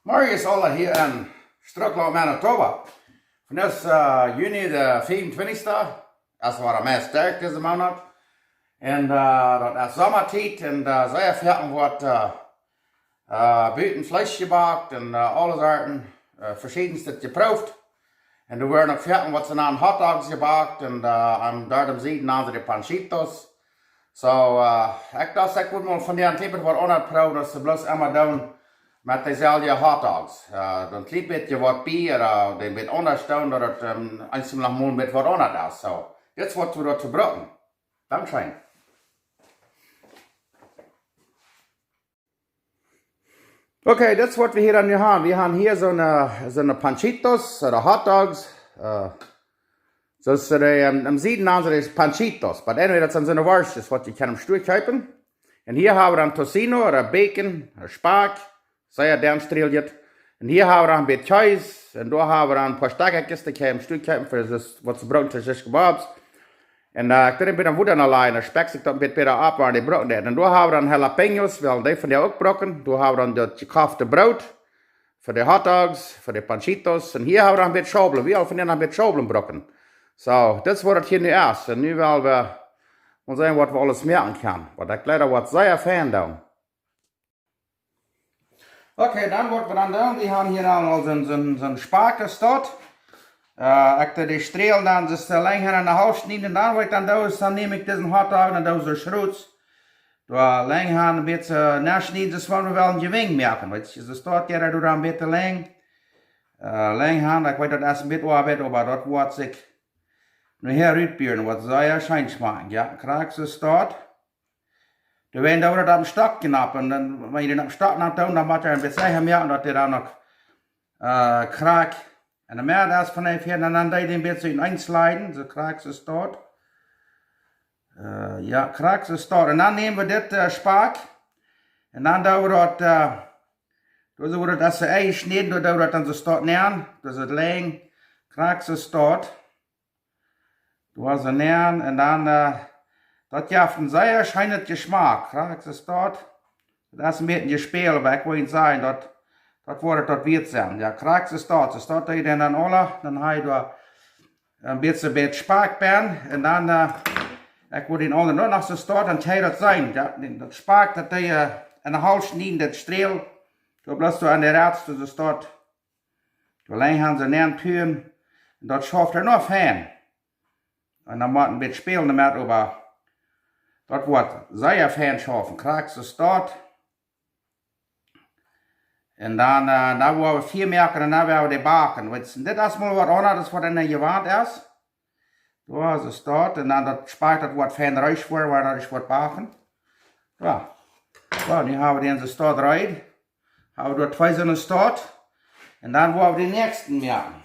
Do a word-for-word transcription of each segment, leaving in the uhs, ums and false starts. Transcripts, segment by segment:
Morjen es aula hia en Strucklaut, Manitoba. Vondoag es, äh, Juni de fiefuntwintichste. Es wada meist sterk dise Moonat. Un, äh, daut es Somatiet un, äh, sea foaken woat, äh, äh, buten Fleesch jebackt un, äh, aule Sorten, äh, veschiedenstet jeprooft. Un doa woaren uk foaken waut see nanen Hotdogs jebackt un, äh, aun de aundre Sied nanen see dee Panchitos. Soo, äh, ekj docht, ekj wudd mol von dee Tiet waut aundasch proowen, daut see bloos emma doonen met deeselwje Hotdogs. Äh, dan kjlien bät waut bie, äh, dee bät aundasch doonen, daut et, ähm, eensjemol mol bät waut aundasch es. Soo, dit es waut wie doatoo brucken. Dankscheen. Okay, dit es waut wie hia dan nu haben. Wie haben hia soone, soone Panchitos, ooda Hotdogs. Äh, soo aus see dee, ähm, em Sieden nanen see dee Panchitos. But anyway, daut sent soone Worschtjes, waut jie kjennen em Stua kjeepen. Un hia haben wie dan Tocino, ooda Bacon, ooda Spakj. Sea denn Strieljet. Un hia haben wie dan een bät Kjees. Un doa haben wie dan een poa Stekjakjes, dee kjenn jie em Stua kjeepen fa daut, waut see brucken, fa Shish Kebabs. Un, äh, ekj deed een bät Wota nenlajen, dan spekjt sikj daut een bät bäta opp, waut dee brucken deit. Un doa haben wie dan Jalapeños, well dee von dee uk brucken. Doa haben wie dan daut jekoffte Broot fa dee Hotdogs, fa dee Panchitos. Un hia haben wie dan een bät Schaublen, wie aul von dee een bät Schaublen brucken. Soo, dit es waut et hia nu es. Un nu well wie mol seenen waut wie aules moaken kjennen. Waut ekj jleew woat sea fein doonen. Okay, dan waut wie dan doonen, wie haben hia dan aul soon, soon, soon Spakj es daut. Äh, ekj doo dee Strielen dan, daut es, äh, lenjd han enne Halft schnieden, un dan waut ekj dan doo, es dan näm ekj disen Hotdog un doo soo schrots. Doa lenjd han een bät, äh, nenschnieden, daut es waut wie wellen jewinj moaken. Weetst, soo es daut, jo, doa dan een bät lenjd. Äh, lenjd han, ekj weet daut es een bät Oabeit, oba daut woat sikj nohäa rutbieren, woat sea scheen schmakjen. Jo, krakjt soo es daut. Doa woat daut opp dän Stock jenomen, un dan, wan jie dän opp dän Stock nopp doonen, dan mott jie een bät secha moaken, daut dee dan uk, äh, krakjt. Un dan mea daut von dee, un dan doo jie dän een bät soo enenn sliden, soo krakjt soo es daut. Äh, jo, krakjt soo es daut. Un dan näm wie dit, äh, Spakj. Un dan doo wie daut, äh, doa soo woat daut aus enjeschnäden, doa doo wie daut dan soo es daut nenn. Daut es daut lenjd, krakjt soo es daut. Doa soo nenn, un dan, äh, daut jeft een sea scheenet Jeschmak, krakjt soo es daut. Daut es een bät Jespäl, oba ekj well junt sajen, daut, daut woat daut wieet sennen. Jo, krakjt soo es daut. Soo es daut, dee dan aula, dan hab jie doa een bät, bät Spakj bie, un dan, äh, ekj well dän aundren uk noch soo es daut, dan kjenn jie daut seenen. Jo, dän, daut Spakj, daut dee, äh, enne Halft schnieden, daut Striel, doa bloos soo aun de Rätsel soo es daut. Doa lenjd han soo nenn tun, un daut schauft dan noch fein. Un dan mott een bät spälen doamet, oba daut woat sea fein schaufen, krakjt soo es daut. Un dan, äh, dan woa wie Fia moaken un dan woa wie dee backen. Weetst, dit es mol waut aundasch aus waut eena jewant es. Doa soo es daut. Un dan daut Spakj, daut woat fein reed woaren, wan daut woat backen. Jo. Soo, nu hab wie dän soo es daut reed. Hab wie doa twee soo es daut. Un dan woa wie dän näakjsten moaken.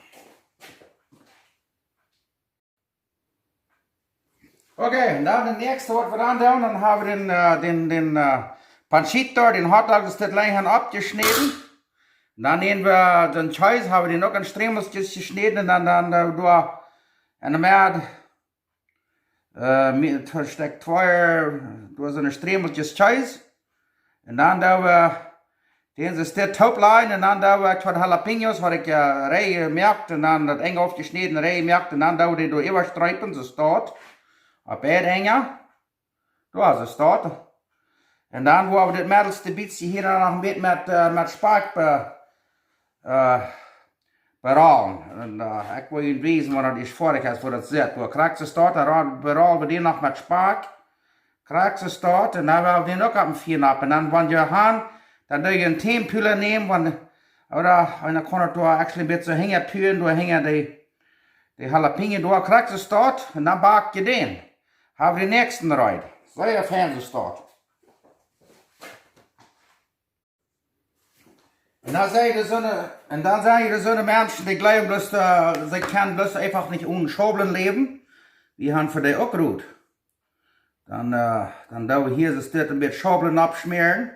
Okay, un dan daut näakjste waut wie dan doonen, dan hab wie dän, äh, dän, dän, äh, Panchito, dän Hotdog, daut es dit lenjd han oppjeschnäden. Un dan näm wie dän Kjees, hab wie dän uk en Strämelskjes jeschnäden un dan, dan, äh, doa enne Med, äh, mi-, to-, Stekj twee, doa soone Strämelskjes Kjees. Un dan doo wie dän soo es dit toop lajen un dan doo wie twee Jalapeños, waut ekj, äh, reed jemoakt un dan daut enj aufjeschnäden, reed jemoakt un dan doo wie dee doa äwa streepen, soo es daut. Opp beid Enj. Doa soo es daut. Un dan woa wie dit meddelste bät hia dan noch een bät met, äh, met Spakj be-, äh, berollen. Un, äh, ekj well junt wiesen, woo daut es foadich es, woo daut sitt. Doa krakjt soo es daut, dan ro-, berollen wie dän noch met Spakj. Krakjt soo es daut, un dan woa wie dän uk opp een Fia nopp. Un dan, wan jie han, dan doo jie een Tiepel nämen, wan, ooda, un dan kaun et doa actually een bät hinja tun, doa hinja dee, dee Jalapeño doa, krakjt soo es daut, un dan back jie dän. Hab wie dän näakjsten reed. Sea fein soo es daut. Un dan sent doa soone, un dan sent doa soone Menschen, dee jleewen bloos, äh, see kjennen bloos eefach nich onen Schaublen läwen. Wie han fa dee uk Rot. Dan, äh, dan doo wie hia soo dit een bät Schaublen oppschmäaren.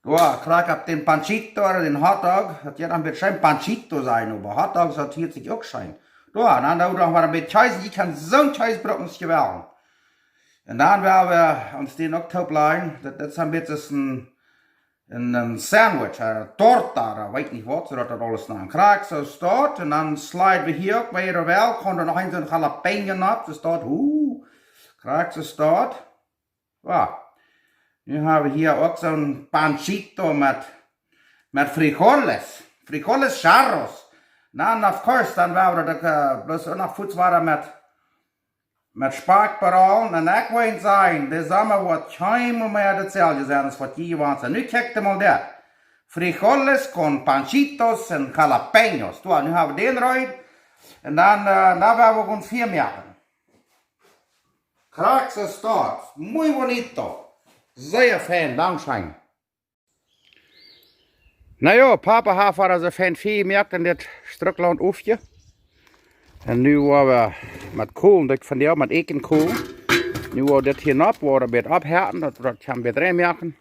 Doa, krakjt opp dän Panchito ooda dän Hotdog. Daut jeit een bät scheen Panchito sennen, oba Hotdog, daut hieet sikj uk scheen. Doa, dan doo wie noch mau een bät Kjees. Jie kjennen soon Kjees brucken aus jie wellen. Un dan woa wie ons dän uk toop lajen. Daut, daut es een bät aus een en, en sandwich, eh, torta, ooda weet nich waut, soo daut daut aules noch en krakjt soo steit. Un dan slide wie hia uk, wan jie wellen, kjemt doa noch een soon jalapeño opp, soo steit, uh, krakjt soo steit. Jo. Nu hab wie hia uk soon panchito met, met frijoles, frijoles charros. Dan, of course, dan woa wie daut uk, eh, bloos uk noch fuaz wieda met met Spakj berollen. Un ekj woa sajen, de Somma woat kjeenmol mea daut selwje sennen aus waut jie jewant sent. Nu kjikjt mol dit. Frijoles con panchitos un jalapeños. Doa, nu hab wie dän reed. Un dan, eh, dan woa wie ons hia moaken. Krakjt soo steit. Muy bonito. Sea fein, dankscheen. Na jo, Papa haft wada soo fein Fia jemoakt en dit Strukjlaunt Uafje. Un nu woa wie met Kolen, dit von die, met Eakjenkolen. Nu woa wie dit hia nopp, woa wie daut oppheeten, daut wie daut kjennen bät rein moaken.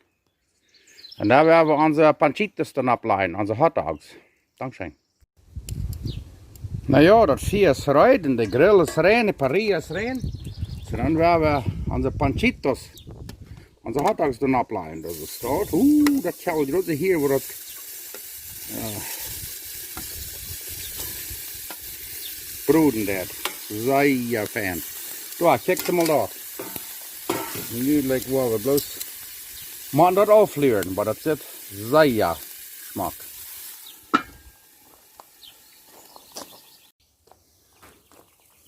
Un dan woa wie onse panchitos dan opplajen, onse hotdogs. Dankscheen. Na jo, daut Fia es reed un de Grill es reed, de parrilla es reed. Soo dan woa wie onse panchitos, onse hotdogs dan opplajen. Daut es daut. Uh, daut kjelt groot hia, wua daut, eh, broden deit. Sea fein. Doa, kjikjt mol doa. Nu, like, woa wie bloos, mau daut auflieren, oba daut sitt sea schmock.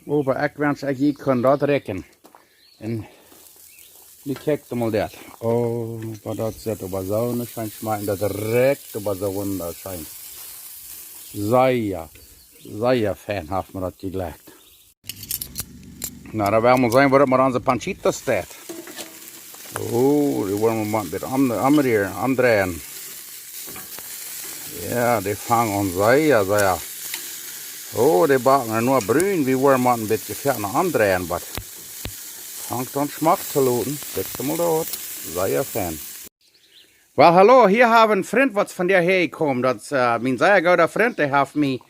Oba ekj wensch, ekj, jie kunnen daut rikjen. Un nu kjikjt mol dit. Oh, oba daut sitt oba soo scheen schmakjen. Daut rikjt oba soo wundascheen. Sea, sea fein haft mie daut jejlikjt. Na, dan woa wie mol seenen, woo daut met onse panchitos steit. Oh, dee woaren wie mau een bät om-, omrieren, omdreien. Jo, dee fangen aun sea, sea. Oh, dee backen nu brun. Wie woaren mau een bät wieda omdreien, oba fangt aun schmock to looten. Kjikjt mol doa. Sea fein. Well, hallo, hia hab wie een Frint, waut von doa häa jekomen. Daut es, eh, mien sea gooda Frint, dee haft mie,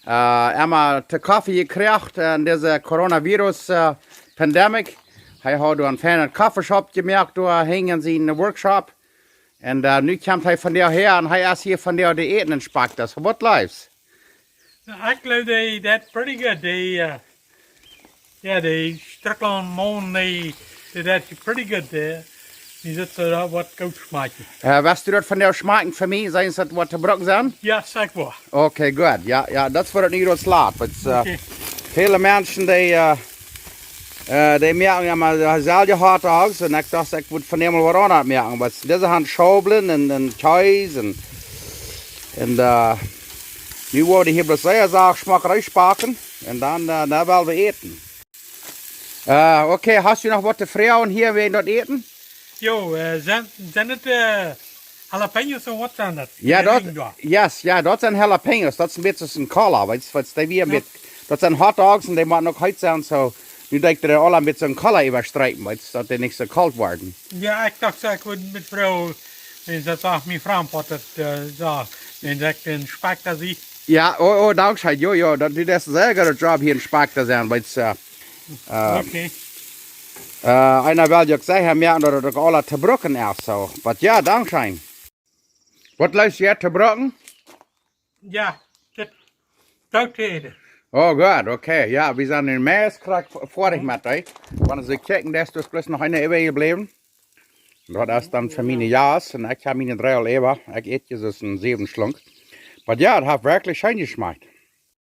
eh, emma to Koffe jekjräajen en dise Coronavirus, eh, Pandemic. Hee haud doa een feinen Coffeeshop jemoakt, doa hinjen sien Workshop. Un, eh, nu kjemt hee von doa häa un hee es hia von doa de Äten un Spakj daut. So, waut leefst? Actually, they, that's pretty good. They, uh, yeah, they struck on moon. They, they, that's pretty good there. Die zitten zo waut goot schmakjen. Eh, west du daut von doa schmakjen fa mie? Sent daut waut to brucken sent? Ja, zeker wel. Okay, good. Jo, jo, daut es waut nu daut laat. But, eh, okay. Väle Menschen, dee, eh, eh, dee moaken emma de selwje Hotdogs un ekj docht, ekj mott von dee mol waut aundasch moaken. But dise haben Schaublen un, un Kjees un, un, eh, nu woaren dee hia bloos sea sacht schmock rutjebackt un dan, eh, dan woa wie äten. Eh, okay, hast du noch waut to froagen hia wäajen daut Äten? Jo, eh, sent, sent daut, eh, jalapeños ooda waut sent daut? Jo, daut, yes, jo, daut sent jalapeños. Daut es een bät soo een Cola, weetst, weetst, dee wie een bät, daut sent Hotdogs un dee motten uk heet sennen, soo, nu denkj ekj, aul een bät soo een Cola äwastriepen, weetst, daut dee nich soo kolt woaren. Jo, ekj docht, ekj wudd met Fru, un daut sach mie framp, waut daut, eh, sach, un ekj een Spakj daut sie. Jo, oh, oh, dankscheen, jo, jo, daut, du deist een sea gooden Job hia een Spakj to sennen, weetst, eh, eh, okay. Eh, eena well je uk secha moaken, daut daut uk aula to brucken es, soo. But jo, dankscheen. Waut leefst du to brucken? Jo, daut, daut äten. Oh, good, okay. Jo, wie sent nu meist krakjt f-, foadich met dee. Wan see kjikjen, doa es bloos noch eena äwajebläwen. Daut es dan fa miene Jast. Un ekj hab miene dree aul äwa. Ekj ät je soo een säwen Schlunk. But jo, daut haft werkjlich scheen jeschmakjt.